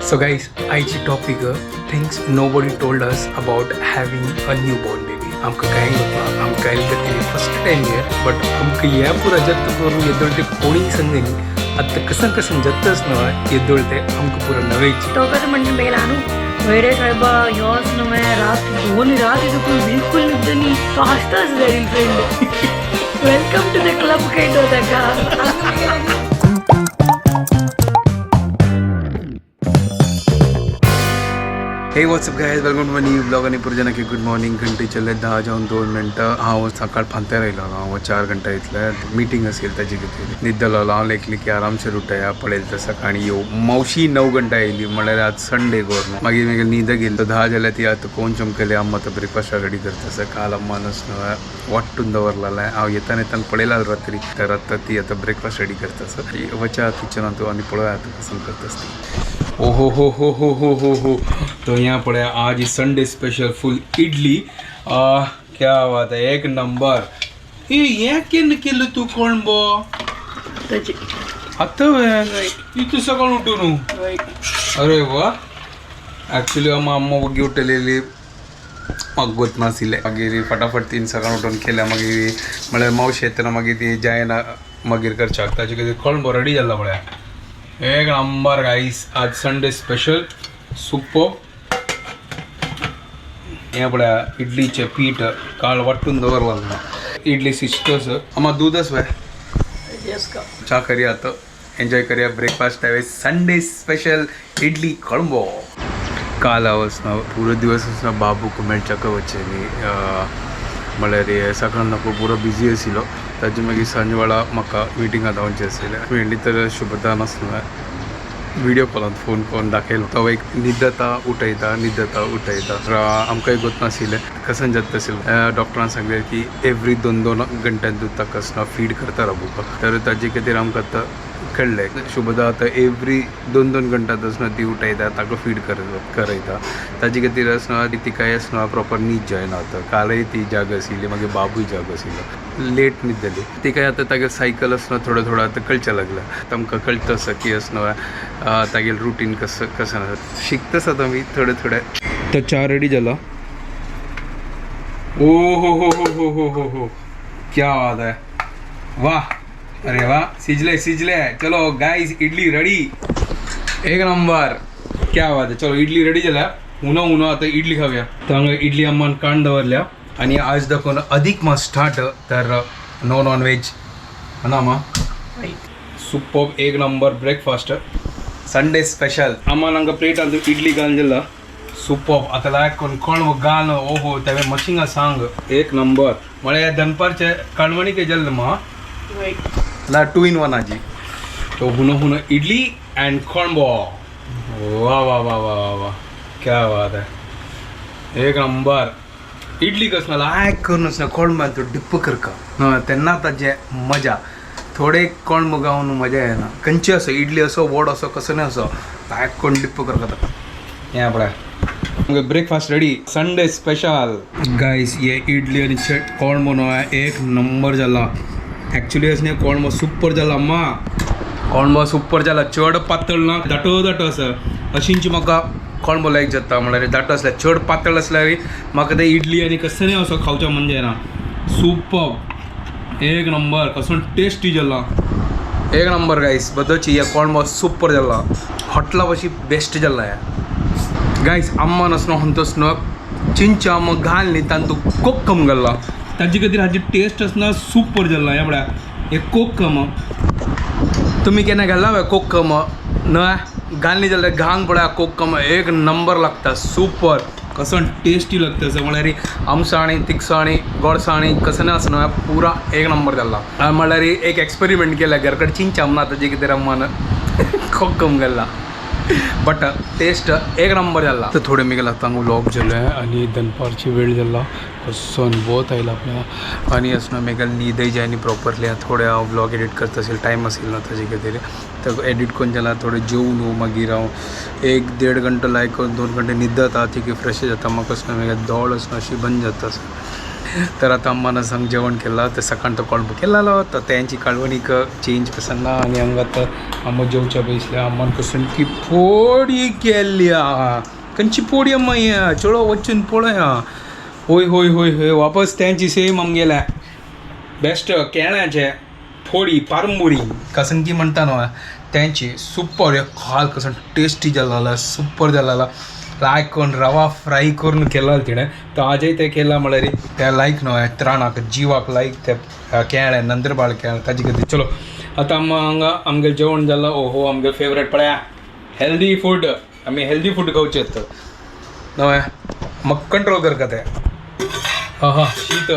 So guys, आयची topic, things nobody told us about having a newborn baby. आमकां कांय गोतना, आमकां येयले फर्स्ट टायम हे, बट आमकां हे पुरा जत्त करून येदोळ ते कोणीय सांगनी. आतां कसं कसं जत्तच न्हय येदोळ ते आमकां पुरा नवेची. तो कसं म्हणजे मेला न्हू वयरे साहेबा, ह्योच न्हय रात 2 रात तुका बिलकुल न्हिद न्ही. तो हासताच जाईल friend, welcome to the club काय तो ताका. Hey, what's up guys, welcome to my new vlog. आणि पुरजना की गुड मॉर्निंग. घंटे चलले 10 जावन 2 मिनटां. हांव सकाळ फांत्यार आयलो. हांव 4 घंटा इतले मिटींग असेल ताजी खातीर न्हिदलो हांव. लेखली की आरामशीर उठया पळयल तर सकाळी येऊ. मावशी 9 घंटा येयली, म्हणल्यार आज संडे गोर. मागीर मागीर न्हीद गेली. 10 जाल्यार ती आतां कोण चमकले. अम्मा आतां ब्रेकफास्ट रेडी करता. काल अम्मान वांटून दवरलेलें, हांव येताना येताना पळयला रात्री. तर आतां ती आतां ब्रेकफास्ट रेडी करता. वचा किचनांत आनी पळोवया आतां कसं करता ती. ओहो हो हो हो हो हो हो, तो यहाँ पड़े आज संडे स्पेशल फुल इडली. क्या बात है, एक नंबर. ए, हे केन्न केलं तू कोण बो? आतां इतू सकाळ उठून? अरे वा. ॲक्च्युली अम्मा अम्मा वगी उठलेली, म्हाका गोत नाशिल्लें. मागीर फटाफट तीन सकाळ उठून केल्या. मागीर म्हळ्यार मावशी येतना मागीर ती जायना मागीर करच्याक ताजे खातीर कोळंबो रेडी जाला. पळया, एक नंबर गाईस. आज संडे स्पेशल सुपर. हे पळया, इडलीचे पीठ काल वाटून दवरला. इडली सिस्टर्स. आम्हा दूधच वय. चा करूया आता, एन्जॉय करूया ब्रेकफास्ट. त्यावेळेस संडे स्पेशल इडली कळंबो. काल हांव ना पुरो दिवस आसना बाबूक मेळच्याक वचेनी. म्हळ्यार सकाळ नको पुरो बिजी आशिल्लो. ताजे मागीर सांज वेळा म्हाका मिटिंगाक वचचें आशिल्लें. मेळ्ळी तर शुभदा नासलो, व्हिडिओ कॉलान फोन करून दाखयलो. तो एक न्हिदता उठयता, न्हिदता उठयता. तर आमकांय गोत नाशिल्लें कसं जाता आशिल्लें. डॉक्टरान सांगलें की एवरी 2-2 घंट्यान तूं ताका फीड करता राबोवपाक. तर ताजे खातीर आमकां आतां कळ्ळें, शुभदा आतां एवरी 2-2 घंटा आसना ती उठयता, ताका फीड करयता. ताजे खातीर आसना तिकाय आसना प्रॉपर न्हीद जायना. आतां कालय ती जाग आशिल्ली, मागीर बाबूय जाग आशिल्लो, लेट न्हीद जाली तिकाय. आतां तागे सायकल आसना थोडो थोडो आतां कळचें लागला. आमकां कळटा आसा की आसना तागेलें रुटीन कसं कसं आसा. शिकतास आतां आमी थोडे थोडे. तो च्या रेडी जाला. ओ हो हो हो हो हो हो हो, क्या बात है! वाह, अरे वाह, सिजले सिजले. चलो गाइस, इडली रेडी, एक नंबर, क्या बात है. चलो, इडली रेडी झाल्या. उनो उनो आता इडली खाऊया. तर हांगा इडली अम्मान काढून दवरल्या आणि आज दाखवून अधिक मास स्टार्ट, तर नो नॉन व्हेज ना मा. सुपर, एक number breakfast, Sunday special. Amman हांगा प्लेटांत इडली घालून दिला. सुपर. आता लायक कोण कोण घाल. ओहो, त्यावेळी मशिंगा सांग, एक नंबर. म्हळ्यार दनपारचे कणवणी के जल्द मा ला टू इन वन आजी. तो हुनो हुनो इडली अँड कोणबो. वा वा वा वा वा वा, क्या बात है, एक नंबर. इडली कसं लायक करून ना कोळंब्यान तो डिप्प करका तेन्ना ताजे मजा. थोडे कोळंबो गावन मजा येना. खंयची असो इडली असो, वड असो, कसो न्ही असो लायक कोण डिप्प करता. हे पळय, breakfast ready, Sunday special. Guys, हे इडली आणि कोळंबो न्हय एक नंबर जाला. ॲक्च्युली अशें न्ही, कोळंबो सुपर जाला. अम्मा, कोळंबो सुपर जाला. चड पातळ ना, दाटो दाटो आसा. अशींची म्हाका कोळंबो लायक जाता. म्हळ्यार दाटो आसल्यार, चड पातळ आसल्यार म्हाका ते इडली आनी कसं न्ही असो खावच्या मन जायना. सुपर, एक नंबर, कसो टेस्टी जाला, एक नंबर. गायस, बदोची हे कोळंबो सुपर जाला. हॉटला बशी बेस्ट जाला हे. गायस, अम्मान असलो हंतोस न्हय चिंचा मग घाल न्ही तांतू कोक्कम घाल्ला. ताजे खातीर हाजी टेस्ट आसना सुपर जाला. हे पळया, हे कोक्कम तुमी केन्ना घाल्ला वे कोक्कम न्हय घाल जाल्यार घालून पळया. कोक्कम एक नंबर लागता, सुपर, कसं टेस्टी लागता. असं म्हळ्यार आमसाणी, तिखसाणी, गोडसाणी कसं ना आसना पुरा एक नंबर जाला. म्हळ्यार एक एक्सपेरिमेंट केला, घरकडे चिंचा ना ताजे कितें अम्मान कोक्कम घाल्ला, बट टेस्ट एक नंबर जाला. तर थोडे मी गेला आतां व्लॉग जाले आणि दनपारची वेळ जाला. कसो वत आयला आपल्या आणि असं मेगेल न्हीदय जायनी प्रॉपरली. थोडे हांव व्लॉग एडिट करता असेल, टायम आशिल्लो ना ताजे खातीर. तर एडिट करून जाला, थोडे जेवन मागीर हांव 1-1.5 घंटो लायक 2 घंटे न्हीद जाता. तिकी फ्रेश जाता. म्हाका कसं मागीर दोळ आसना अशी बंद जाता. तर आतां अम्मान हांगा जेवण केलां तर सकाळ तो कोळंबो केलालो तर तेंची काळवणीक चेंज पसंत ना. आनी हांगा आतां आम्मा जेवच्या बसल्या. अम्मान कसनकी फोडी केल्ली आहा. खंयची पोडी अम्मा ही? चलो वचून पळया. होय होय होय होय, वापस त्यांची सेम आमगेल्या बेस्ट केळ्याचे फोडी पारंबुरी कसनकी म्हणता न्हू त्यांची सुपर. खाल कसन टेस्टी जालेला, सुपर जालेला. लायक करून रवा फ्राय करून केला तिणें. तर आजय तें केलां म्हळ्यार तें लायक न्हू त्राणाक जिवाक लायक ते केळें नंदरबाळ केळें ताजे खातीर. चलो आतां आम हांगा आमगेलें जेवण जालां. ओहो आमगेलें फेवरेट पळया हेल्दी फूड. आमी हेल्दी फूड खावचें न्हय म्हाका कंट्रोल करता तें. हा हा शीत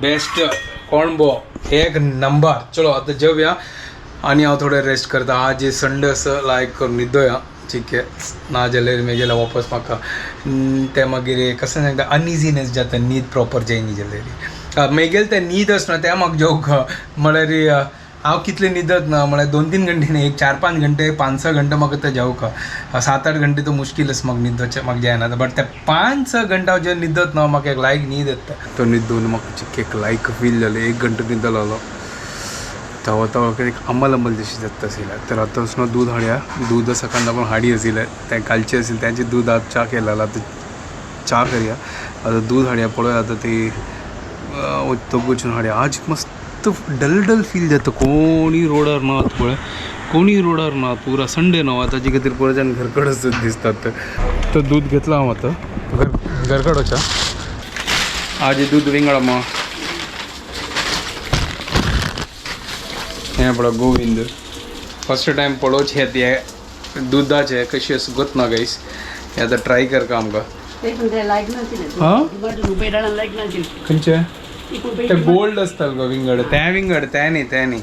बेस्ट कोणबो एक नंबर. चलो आतां जेवया आनी हांव थोडें रेस्ट करता. आज संडे आसा, लायक करून न्हिदोया. ठीक आहे ना जाल्यार मागीर वापस म्हाका तें मागीर कशें सांगता अनइझीनेस जाता न्हीद प्रॉपर जायना जाल्यार. मागीर तें न्हीद आसना तें म्हाका जेवंक म्हळ्यार हांव कितलें न्हिदत ना म्हळ्यार 2-3 घंटे न्ही, एक 4-5 घंटे 5-6 घंटे म्हाका तें जेवंक. 7-8 घंटे तो मुश्कील आसा म्हाका न्हिदोचें, म्हाका जायना. बट ते 5-6 घंटे हांव जे न्हिदत ना म्हाका एक लायक न्हीद येता. तो न्हिदून म्हाका चिक्के एक लायक फील जालें. 1 घंटो न्हिदलो तवा तवा एक अंमल अंमल जशी जाता आशिल्लें. तर आतां वचून दूद हाडया. दूद सकाळ आपण हाडी आशिल्लें तें कालचें आशिल्लें तेंचें दूद आज च्या केलें. आतां च्या करया. आतां दूद हाडया पळय. आतां ती वचून हाडया. आज मस्त डल डल फील जाता. कोणी रोडार ना पळय, कोणी रोडार ना. पुरा संडे न्हू ताजे खातीर पुराच्यान घरकडच दिसतात. तर दूध घेतला हांव आतां घरकड वचा. आज दूध विंगड मग हें पळय गोविंद फर्स्ट टायम पळोवचें ते दुधाचें कशी आसा गोत ना गायस. हें आतां ट्राय करता आमकां. खंयचें ते गोल्ड आसता गो विंगड तें विंगड तें न्ही तें न्ही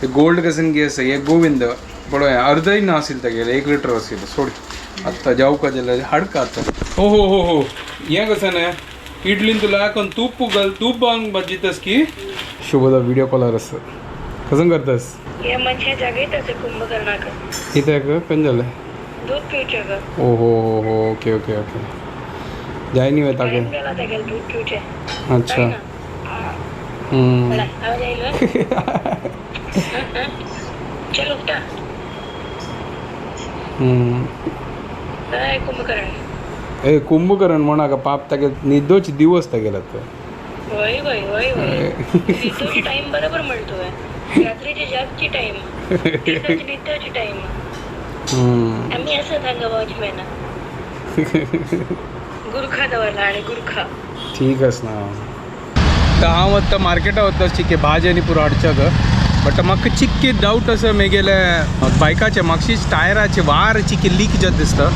ते गोल्ड कसन की आसा. हे गोविंद पळय अर्दय ना आशिल्लें तेगेलें 1 लिटर आशिल्लें. सोड आतां जेवका जाल्यार हाडका आतां. ओ हो हो हो हें कशें न्ही इडलीन तुला कोण तूप घाल तूप बावन भाजीतस की. शुभदा व्हिडिओ कॉलर आसा. कसं करतस? हे मनशा जागयत आसा कुंभकर्णाक. कित्याक खंय जालें? दूध पिवचें गो. ओ हो हो हो ओके ओके ओके जाय न्ही वता टायम गेला तेगेलें दूध पिवचें. अच्छा. आवाज आयलो? चल उठा. कुंभकर्ण. ए कुंभकर्ण म्हणा पाप तागे न्हिदोच दिवस तागेलो तो. वय वय वय वय न्हिदोची टायम बरोबर म्हणतोय. रात्रीची जागची टायम, दिसाची न्हिदोची टायम. आमी आसात हांगा वॉचमॅन. गुरखा दवरला आणि गुरखा. ठीक आसा ना. तर हांव आतां मार्केटा वता चिके भाजी आनी पुरो हाडच्याक. बट म्हाका चिक्के डावट आसा मेगेले बायकाचे मागशीच टायराचे वार चिके लीक जाता दिसता.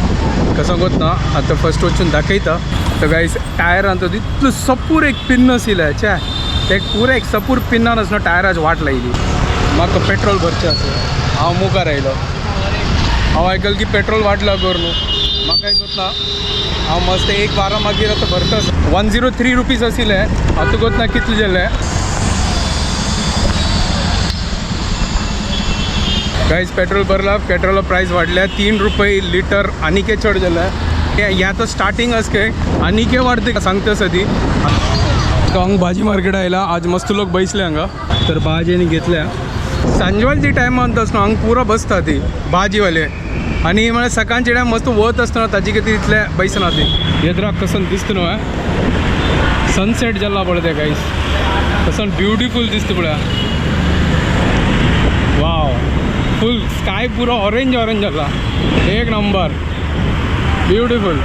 कसो गोत ना आतां फर्स्ट वचून दाखयता. तर गायस टायरान तो इतलो सपूर एक पिन्न आशिल्लें. चे एक पुरो एक सपूर पिन्नान आसना टायराची वाट लायली. म्हाका पेट्रोल भरचें आसा. हांव मुखार आयलो. हांव आयकल की पेट्रोल वाडलां कर न्हू. म्हाकाय गोत ना. हांव मस्त एक बारा मागीर आतां भरता. 103 रुपीज आशिल्लें. आतां गोत ना कितलें जालें. गायज पेट्रोल भरला. पेट्रोला प्रायस वाडल्या 3 रुपये लिटर आनीके चड जालें. हें आतां स्टार्टींग आसा खंय आनीके वाडटा सांगता सदी. हांगा भाजी मार्केट आयला. आज मस्त लोक बसले हांगा. तर भाजी आनी घेतल्या. सांजवेळच्या टायमान तसो न्हू हांगा पुरो बसता ती भाजीवाले. आनी म्हळ्यार सकाळच्या टायम मस्त वत आसता ताजे खातीर इतले बैसना ती. येद्राक कसन दिसता न्हू सनसेट जाला पळय तें गायस. कसन ब्युटिफूल दिसता पळय. वाव फूल स्काय पुरो ऑरेंज ऑरेंज जाला. एक नंबर ब्युटिफूल.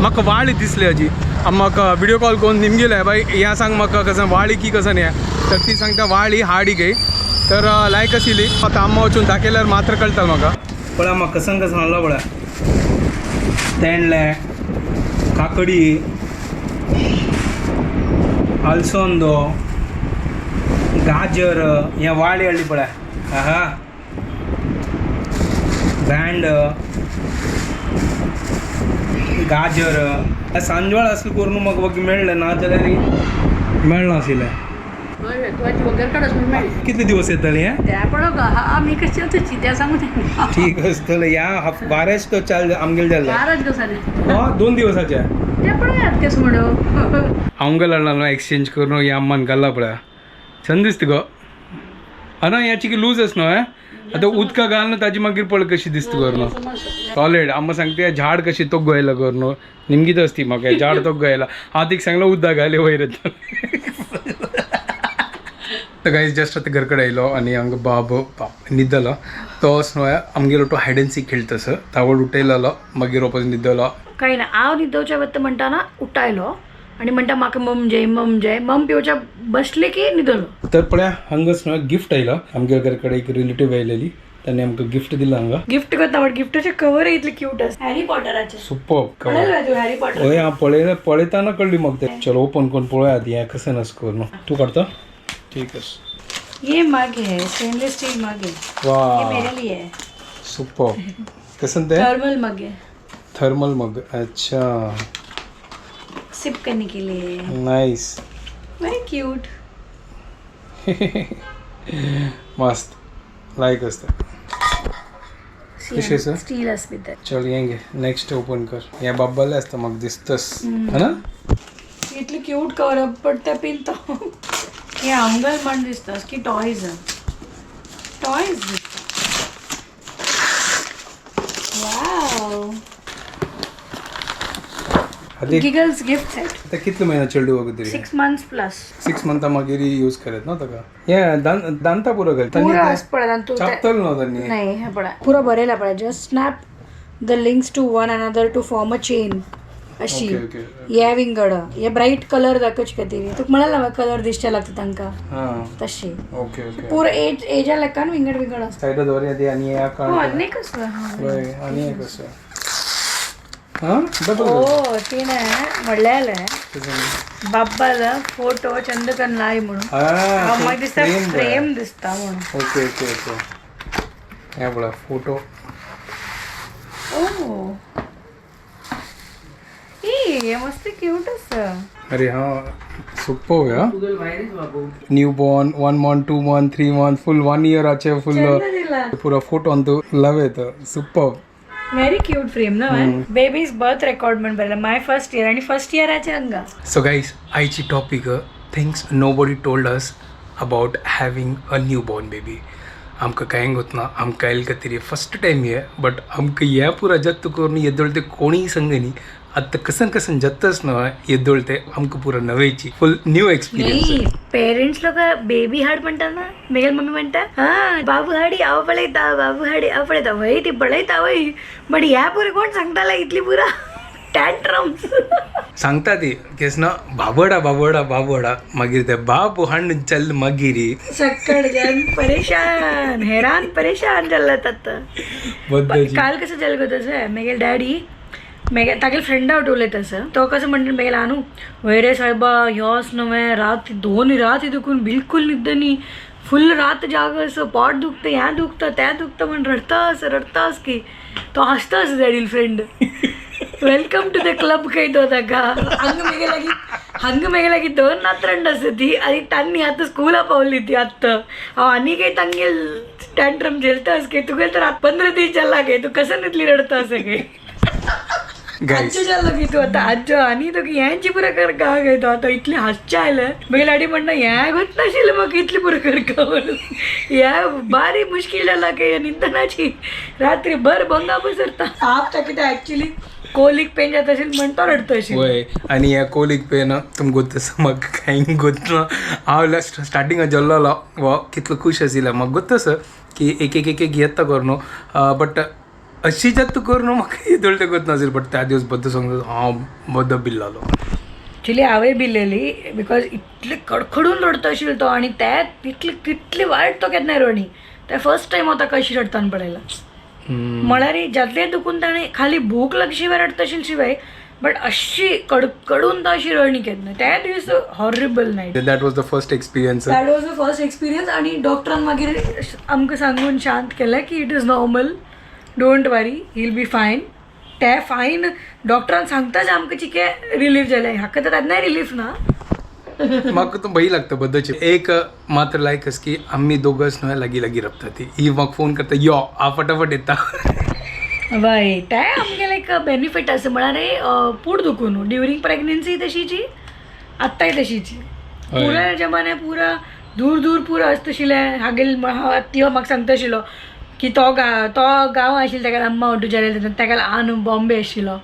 म्हाका वाळी दिसली हाजी. म्हाका व्हिडिओ कॉल करून निमगेलें बाय हें सांग म्हाका कसं वाळी की कसं हें. तर ती सांगता वाळी हाडी गई. तर लायक आशिल्ली. आतां आम्मा वचून दाखयल्यार मात्र कळटा म्हाका. पळय म्हाका कसं कसं हाडला पळय. तेंडले काकडी आलसंदो गाजर हें वाळी हाडली पळय. आहा बँड गाजर सांजवेळ आसलें करून म्हाका वगी मेळ्ळें ना जाल्यार मेळनाशिल्लें. तू वगैरे काडस मेळ्ळी. कितले दिवस येतले हे? त्या पण आमी कशी चित्या सांगू तेंका. ठीक आसतलें. ह्या वारेच तो चाल आमगेले जाल्लो. चारच दिवसांनी. हो, 2 दिवसाचे. ते पळयात केस म्हणू. हांव लागलो एक्सचेंज करून ह्या अम्मान घाल्ला पळया, छंद दिसता गो. ना ह्या चिकी लूज आस न्हय, आतां उदका घाल न्हू ताजी मागीर पळय कशी दिसता करून. सॉलिड. अम्मा सांगते झाड कशी तो गोयला करून निमगीत असती म्हाका झाड तो गोयला. हांव तिका सांगलो उदक घाले वयर. तर गायज जस्ट आतां घर कडेन आयलो आनी हांगा बाब न्हिदलो. तो न्हय आमगेलो तो हायड एंड सीक खेळटा सर, तावड उठयलेलो मागीर वचून न्हिदलो. काही ना, हांव न्हिदोवच्या वता म्हणटा ना उठायलो आणि म्हणटा म्हाका मम जय मम जय मम पिवच्या बसले की न्हिदलो. तर पळया हांगाच न्हय गिफ्ट आयलो आमगे घर कडेन. एक रिलेटीव आयलेली, तांणी आमकां गिफ्ट दिलां हांगा. गिफ्ट करता बट गिफ्टाचे कवर इतले क्यूट आसा हॅरी पॉटराचे. Super cover. पळयलें तूं हॅरी पॉटर? हय, हांव पळयलें, पळयतना कळ्ळी म्हाका तें. चलो ओपन करून पळोवया आदी हें कशें आसा करून. तूं काडटा? ठीक आसा. ये मग है, स्टेनलेस स्टील मग है. वा, ये मेरे लिए है. सुपर. कसं ते? थर्मल मग है. थर्मल मग, अच्छा. सिप करने के लिए. नाईस. Very cute. मस्त लायक असतं. कशी आसा? स्टील आसा भितर. चल हें घे, नेक्स्ट ओपन कर. हें बाब्बालें आसता म्हाका दिसतस है ना. इतले क्यूट कवर पण ते पिंतो हे आंगल म्हण दिसता की टॉयज टॉयज दिसता. वाव. आदी गिगल्स गिफ्ट सेट. आता कितले महिना चेडू वगैरे? 6 months plus. 6 मंथा मागीर यूज करत ना ताका. हें दांता पुरो घाल. पुरा आस पळय तूं. छापतलो न्हू तांणी. नाही, हे पळय पुरा बरयला पळय, just snap the links to one another to form a chain अशी. Okay okay. हे विंगड हे ब्राईट कलर दाखोवचे खातीर. तुका म्हणाला कलर दिसचे लागता तांकां. हां. तशी. Okay okay. पुरा एज एजा लेकान विंगड विंगड आसता. सायडा दवर आदी आनी ह्या हो. काड. आनी कसलो? वय, आनी एक आसा. हां, डबल. ओ ती नाही म्हणलेले बाब्बाला फोटो चंदकन लाय म्हणून. हां. म्हाका दिसता फ्रेम दिसता म्हणून. Okay okay okay. हे पळय फोटो. ओ ई, हे मस्त क्यूट आसा. अरे हा, सुपर हा. New born, 1 month, 2 month, 3 month, full 1 इयराचे फुल दिला. पुरा फोटो अंतू लव येत. सुपर. व्हेरी क्यूट फ्रेम ना. बेबीज बर्थ रेकॉर्ड म्हण बरयला, माय फर्स्ट इयर आणि फर्स्ट इयराचे हांगा. सो गाईज, आयची topic, things nobody told us about having a new born baby. आमकां कांय गोतना, आमकां आयल खातीर फर्स्ट टायम हे, बट आमकां हें पुरा जत्त करून येदोळ ते कोणीय सांगनी. आतां कसन कसन जत्तच न्हय येदोळ ते आमकां पुरा नवेची फुल न्यू एक्सपिरियन्स. नाही, पेरेंट्स लोक बेबी हाड म्हणटा ना, मेगेल मम्मी म्हणटा हा बाबू हाडी हांव पळयता, बाबू हाडी हांव पळयता, वय ती पळयता वय, बट ह्या पुरा कोण सांगताला इतली पुरा टँट्रम्स. सांगता ती केस ना, बाबडा बाबडा बाबडा, मागीर ते बाबू हाडून चल मागीर सक्कड जन परेशान हैरान परेशान जाल्ला आतां. बद्दल. काल कसं जालें गो तसं, मेगेल डॅडी मेगे तागेले फ्रेंडा वाट उलयता आसा, तो कसं म्हणटा मेगेले आनू, वय रे सायबा ह्योच न्हय रात 2 रात दुखून बिलकुल न्हिद न्ही, फुल रात जाग असं, पोट दुखतं, ह्या दुखतं, त्या दुखतं म्हण रडता असं रडता अस की तो हांसता असं डॅडील friend. Welcome to the club खंय तो ताका. हांगा मेगे लागीं, हांगा मेगे लागीं 2 नातरंड आसा ती आनी तांणी आतां स्कुला पावली ती आत्तां. हांव आनी काही तांगेल टँट्रम झेलता अस की तुगेल तर आतां 15 दीस जाला गे, तूं कसं इतली रडता असं गे. गाईज आज्जो जालो की तूं आतां आज्जो आनी तुका हेंची पुरो कर का गे तो आतां इतली हांसचें आयलें. मागीर लाडी म्हणटा हें गोत नाशिल्लें म्हाका इतली पुरो कर का म्हणून, ह्या बारी मुश्कील जाला की न्हिदनाची रात्री भर भंगा पसरता. आप ताका ते ॲक्च्युली कोलीक पेन जाता असेल म्हणतो रडतो अशी. वय, आनी ह्या कोलीक पेन तुमकां गोत्त म्हाका कांय गोतना. हांव लास्ट स्टार्टिंगा जल्लोलो वा कितलो खूश आशिल्लो, म्हाका गोत्त आसा की एक एक एक एक येता करून, बट अशी जात करून म्हाका येदोळ तें गोत नाशिल्लें. बट त्या दिवस बद्द सांगता हांव बद्द बिल्लालो. ॲक्च्युली हांवें भिलेली because इतले कडकडून रडतो आशिल्लो तो आणि त्या तितले तितली वायट तो केन्नाय रणी, ते फर्स्ट टायम हांव ताका अशी रडताना पळयला. म्हळ्यार जातलें दुखून ताणें खाली भूक लागशिवाय रडटा आशिल्ली शिवाय, बट अशी कडकडून तो अशी रणी केन्ना त्या दीस horrible night. That was the first experience. That was the first experience. आणि डॉक्टरान मागीर आमकां सांगून शांत केलें की it is normal, don't worry, he'll be fine. ते फायन डॉक्टरान सांगताच आमकां चिके रिलीफ जालें, हाका तर तेन्नाय रिलीफ ना. म्हाका तो भंय लागता बद्दलची. एक मात्र लायक आस की आमी दोगच न्हय लागीं लागीं राबता ती. ही म्हाका फोन करता, यो हांव फटाफट येता. वय, ते आमगेले एक बेनिफीट आसा म्हळ्यार पोट दुखून न्हू. ड्युरींग प्रेग्नन्सी तशीची, आत्ताय तशीची. हय. पुरा जमान्या पुरा दूर दूर पुरा आसतशिल्लें. हागेल त्यो म्हाका सांगता आशिल्लो की तो तो गांव आशिल्लो ताका अम्मा ऑटो जाले, ताका आन बॉम्बे आशिल्लो.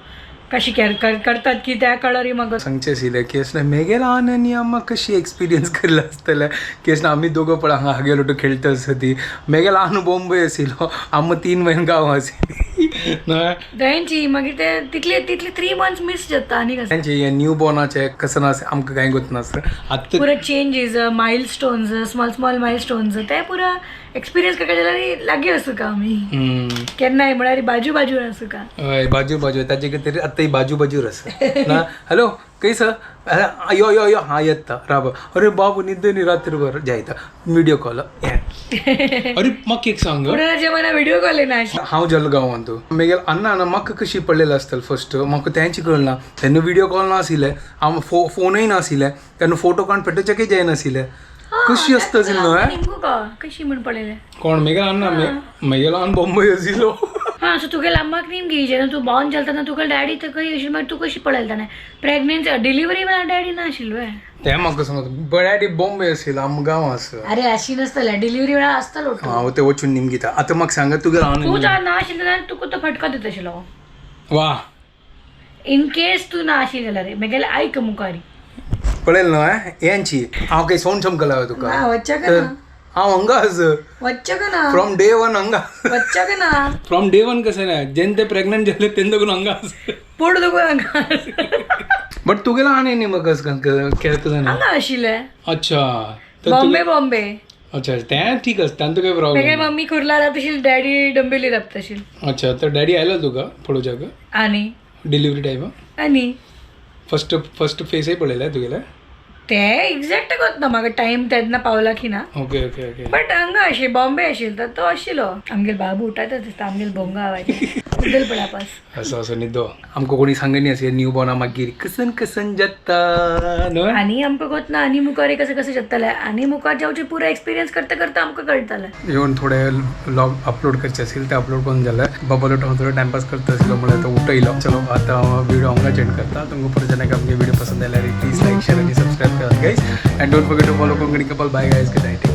कशी केअर करतात की त्या कळरी म्हाका. सांगचें आशिल्लें की अशें मेगेल आन आनी अम्मा कशी एक्सपिरियन्स केल्लो आसतलें की अशें आमी दोगो पळय हांगा हागेल ऑटो खेळटा आसता ती. मेगेल आन बॉम्बे आशिल्लो, आम्मा 3 म्हयने गांव आशिल्ली न्हय. तेंची मागीर ते तितले तितले 3 मंथ्स मिस जाता आनी कसं. तेंचे हे न्यू बॉर्नाचे कसं नास आमकां कांय गोत नासता आतां. पुरा changes, milestones, small small milestones ते पुरा एक्सपिरियन्स करता जाल्यार लागीं आसूं का आमी. केन्नाय म्हळ्यार बाजू बाजूर आसूं का. हय, बाजू बाजू ताजे खातीर आतां बाजू बाजूर आसा ना. हॅलो कैसं, यो यो यो, हां येता राब. अरे बाबू न्हिद न्ही रात्रभर जायता व्हिडिओ कॉल. अरे म्हाका एक सांग, पुरा जमाना व्हिडिओ कॉल येना आशिल्लो. हांव जल्लो गांवांत मेगेल अन्ना ना म्हाका कशी पडलेलें आसतलें फर्स्ट म्हाका तेंच कळना. तेन्ना व्हिडिओ कॉल नाशिल्लें, हांव फोनूय नाशिल्लें तेन्ना, फोटो काडून पेटोवचेकय जायनाशिल्लें. कशी आसता आशिल्लें न्हय. निमको का कशी म्हण पडलेलें. कोण मेगेल अन्ना? मेगेल आन बॉम्बे आशिल्लो. हां, सो तुगे अम्माक न्ही घे जेन्ना तूं बॉर्न जाता तेन्ना तुका डॅडी तर खंय आशिल्लो? मागीर तूं कशी पळयलें ताणें प्रेग्नेन्सी डिलिव्हरी वेळार डॅडी ना आशिल्लो वे? तें म्हाका सांगता, डॅडी बॉम्बे आशिल्लो, आमकां गांव आसा. अरे अशी नसतलें, डिलिव्हरी वेळार आसतलो. हांव ते वचून निमगिता. आतां म्हाका सांगा तुगेलो आन तूं जर ना आशिल्लो जाल्यार तुका तो फटको दिता आशिल्लो. वा. इन केस तूं ना आशिल्लो जाल्यार मेगेले आयक मुखारी. पळयल न्हय यांची हांव काही सोंड चमकला तुका. ना, वच्चें तर ना. हांव हांगा आसा. वच्चें ना. फ्रॉम डे वन हांगा. वच्चें ना. फ्रॉम डे वन कशें ना, जेन्ना ते प्रेग्नंट जाले तेन्ना देखून हांगा आसा. पोट दुखून हांगा. बट तुगेलो आनी न्ही म्हाका केळत जाणा. हांगा आशिल्लें. अच्छा, तर बॉम्बे बॉम्बे. अच्छा, तें ठीक आसा, तांतूं काही मेगे प्रॉब्लेम. मम्मी कुर्ला रावता आशिल्ली, डॅडी डोंबिवली रावता आशिल्ली. अच्छा, तर डॅडी आयलो तुका पळोवच्याक? आनी डिलिव्हरी टायम? आनी फर्स्ट फर्स्ट फेसय पळयलें तुगेलें? ते एक्झॅक्ट कोत ना म्हाका टायम तेन्ना पावला की ना. Okay okay okay. बट हांगा आशिल्लो, बॉम्बे आशिल्लो तर तो आशिल्लो. आमगेल बाबू उठायता दिसता, आमगेल बोंगा आवाज उदल पडापास. असो असो न्हिदो. आमकां कोणी सांगनी आसा न्यू बॉर्ना मागीर कसन कसन जाता न्हय. आनी आमकां कोत ना आनी मुखार कसं कसं जातलें. आनी मुखार जावचे पुरो एक्सपिरियन्स करता करता आमकां कळटलें. येवन थोडे व्लॉग अपलोड करचे असेल ते अपलोड करून झालं. बाबालो थोडो टाइमपास करता आशिल्लो म्हणल्यार तो उठयलो. चलो आतां व्हिडिओ हांगा एंड करता. तुमकां परत जेन्ना आमगे व्हिडिओ पसंद आयल्यार प्लीज लायक, शेअर आनी सबस्क्रायब करात guys, and don't forget to follow Konkani couple. Bye guys, good night.